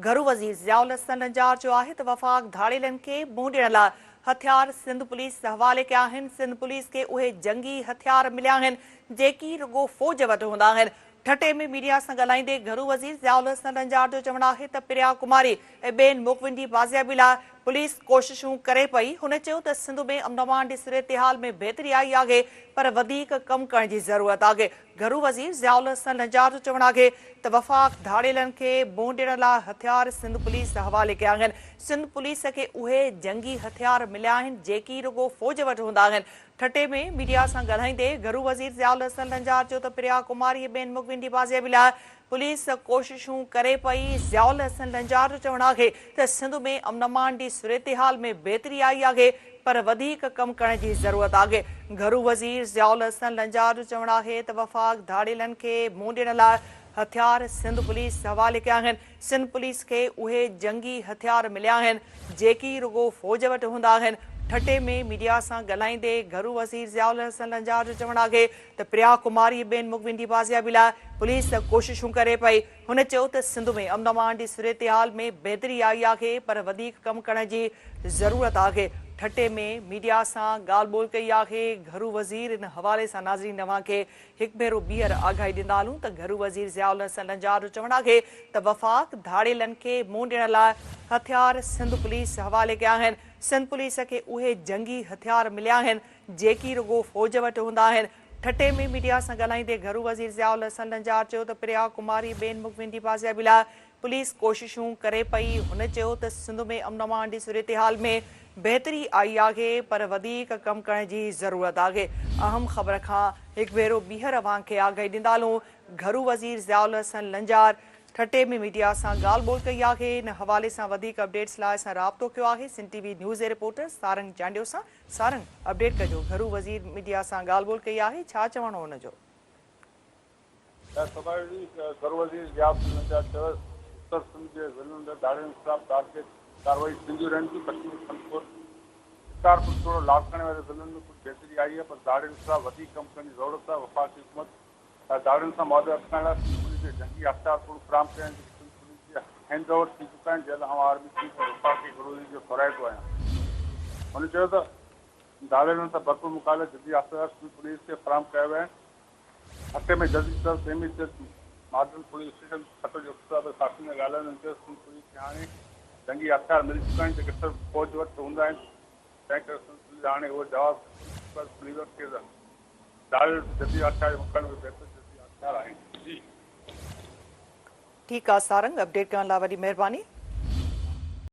گهرو وزير ضياء الحسن لنجار چيو آهي ته وفاق ڌاڙيلن کي منهن ڏيڻ لاء هٿيار سنڌ پوليس حوالي ڪيا آهن، سنڌ پوليس کي اهي جنگي هٿيار مليا آهن جيڪي رڳو فوج وٽ هوندا آهن. ٺٽي ۾ ميڊيا سان ڳالهائيندي گهرو وزير ضياء الحسن لنجار جو چوڻ آهي ته پريا ڪماري ۽ ٻين مغوين جي بازيابي لاء پوليس ڪوششون ڪري پئي. هن چيو ته سنڌ ۾ امن امان جي صورتحال ۾ بهتري آئي آهي پر وڌيڪ ڪم ڪرڻ جي ضرورت آهي. گهرو وزير ضياء الحسن لنجار جو چوڻ آهي ته وفاق ڌاڙيلن کي منهن ڏيڻ لاء هٿيار سنڌ پوليس حوالي ڪيا آهن. سنڌ پوليس کي اهي جنگي هٿيار مليا آهن جيڪي رڳو فوج وٽ هوندا آهن. ٺٽي ۾ ميڊيا سان ڳالهائيندي گهرو وزير ضياء الحسن لنجار چيو ته پريا ڪماري ۽ ٻين مغوين جي بازيابي لاء پوليس ڪوششون ڪري پئي، ضياء الحسن لنجار جو چوڻ آهي ته سنڌ ۾ امن امان جي صورتحال ۾ بهتري آئي آهي پر وڌيڪ ڪم ڪرڻ جي ضرورت آهي. گهرو وزير ضياء الحسن لنجار جو چوڻ آهي ته وفاق ڌاڙيلن کي منهن ڏيڻ لاء هٿيار سنڌ پوليس حوالي ڪيا آهن، سنڌ پوليس کي اهي جنگي هٿيار مليا آهن جيڪي رڳو فوج وٽ هوندا آهن. ٺٽي ۾ ميڊيا سان ڳالهائيندي گهرو وزير ضياء الحسن لنجار جو چوڻ آهي ته پريا ڪماري ٻين مغوين جي بازيابي لاء پوليس ڪوششون ڪري پئي. هن چيو ته سنڌ ۾ امن امان جي صورتحال ۾ بهتري آئي آهي پر وڌيڪ ڪم ڪرڻ جي ضرورت آهي. ٺٽي ۾ ميڊيا سان ڳالهه ٻولهه ڪئي آهي گهرو وزير ان حوالي سان ناظرين اوهان کي هڪ ڀيرو ٻيهر آگاهي ڏيندا هلون ته گهرو وزير ضياء الحسن لنجار جو چوڻ آهي ته وفاق ڌاڙيلن کي منهن ڏيڻ لاء هٿيار سنڌ پوليس حوالي ڪيا آهن، سنڌ پوليس کي اهي جنگي هٿيار مليا آهن جيڪي رڳو فوج وٽ هوندا آهن. ٺٽي ۾ ميڊيا سان ڳالهائيندي گهرو وزير ضياء الحسن لنجار چيو ته پريا ڪماري ٻين مغوين جي بازيابي لاء پوليس ڪوششون ڪري پئي، هن چيو ته سنڌ ۾ امن امان جي صورتحال ۾ بهتري آئي آهي پر وڌيڪ ڪم ڪرڻ جي ضرورت آهي. اهم خبر کان هڪ ڀيرو ٻيهر اوهان کي آگاهي ڏيندا هلون، گهرو وزير ضياء الحسن لنجار ٺٽي ۾ ميڊيا سان ڳالهه ٻولهه ڪئي آهي، ان حوالي سان وڌيڪ اپڊيٽس لاء اسان رابطو ڪيو آهي سنڌ ٽي وي نيوز جي رپورٽر سارنگ چانڊيو سان، سارنگ اپڊيٽ ڪجو گهرو وزير ميڊيا سان ڳالهه ٻولهه ڪئي آهي ڇا چوڻ هو ان جو؟ صوبائي گهرو وزير ضياء حسين لنجار چيو اتر سنڌ جي ضلعن ۾ ڌاڙيلن خلاف ٽارگيٽ ڪارروائي ٿينديون رهن ٿيون، ڪشمور، ڪنڌڪوٽ، شڪارپور توڙي لاڙڪاڻي واري ضلعن ۾ ڪجهه بهتري آئي آهي پر ڌاڙيلن خلاف وڌيڪ ڪم ڪرڻ جي ضرورت آهي، وفاقي حڪومت ڌاڙيلن سان معاهدو اٽڪائڻ لاء سنڌ پوليس کي جنگي هٿيار پڻ فراهم ڪيا آهن جيڪي سنڌ پوليس جي هينڊ اوور ٿي چڪا آهن جنهن لاء آئون آرمي چيف ۽ وفاقي گهرو وزير جو ٿورائتو آهيان. هن چيو ته ڌاڙيلن سان ڀرپور مقابلي لاء جديد هٿيار سنڌ پوليس کي فراهم ڪيا ويا آهن. ٺٽي ۾ جديد طرز تعمير ٿيل ماڊل پوليس اسٽيشن ٺٽو جي افتتاح تي صحافين سان ڳالهائيندي هن چيو ته سنڌ پوليس کي هاڻي جنگي هٿيار ملي چڪا آهن جيڪي صرف فوج وٽ هوندا آهن تنهن ڪري سنڌ پوليس هاڻي اهو جواز چڪو آهي ته پوليس وٽ ڪي ڌاڙيل جديد هٿيار جي مقابلي ۾ بهتر جديد هٿيار آهن. جي. ٺيڪ آ سارنگ اپڊيٽ ڪرڻ لاء وڏي مهرباني.